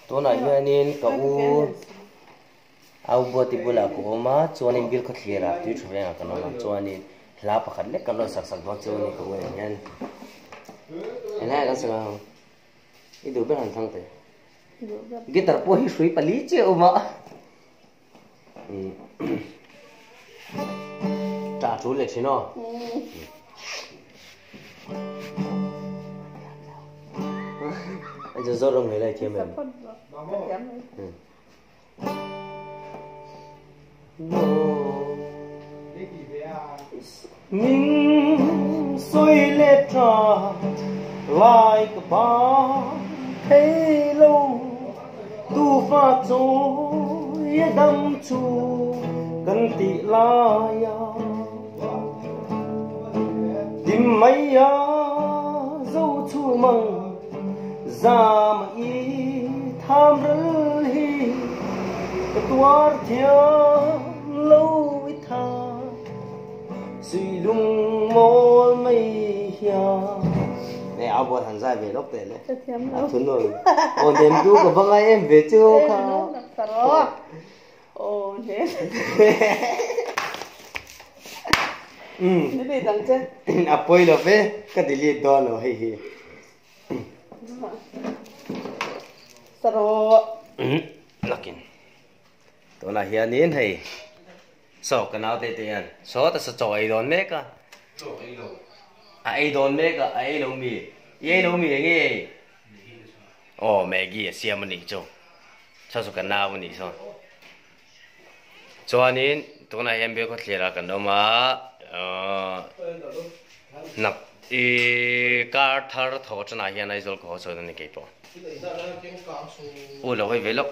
Tunah hianin ka u au Buati bulah ka awm a, chuanin Bilkhawthlirah tui thu vengah kan awm a, chuanin hla pakhat lek kan rawn sak sak dawn chu a ni ka u nen hian. Englai ah kan sak ang? I duh ber han thlang teh. Guitar pawh hi hrui pali chiah a awm a. Ṭah ṭul leh ṭhin aw. Anh cho rót rong này thiam em. Min sawi leh ṭha lai ka ban thei lo tufa chawi a dam chu kan tih lai a tim mai a zo chhum ang zam a i tham ral hi ka tuar thiam lo i tha. Sui lung mawl mai hian. Nè áo buat han zai ve lawk teh le. A thun nawn. Aw nem du ka va ngai em ve chu kha. Aw nem. Ni nei dang che. A pawi lo ve ka delete dawn lo hei hi. Saro. Lakin. Tunah hianin hei saw ka naute te hian saw ta sa chaw ei dawn mek a. Chaw ei lo. A ei dawn mek a, a ei lo mi? I ei lo mi enge ei? Aw Maggie a siam a nih chu. Saw chu ka nau a nih saw. Chuanin tunah hian Biakhawthlir ah kan awm a, nak i kar thar thaw tanah hian Aizawl ka haw chho dawn a ni keipawh. U lo hawi ve lawk.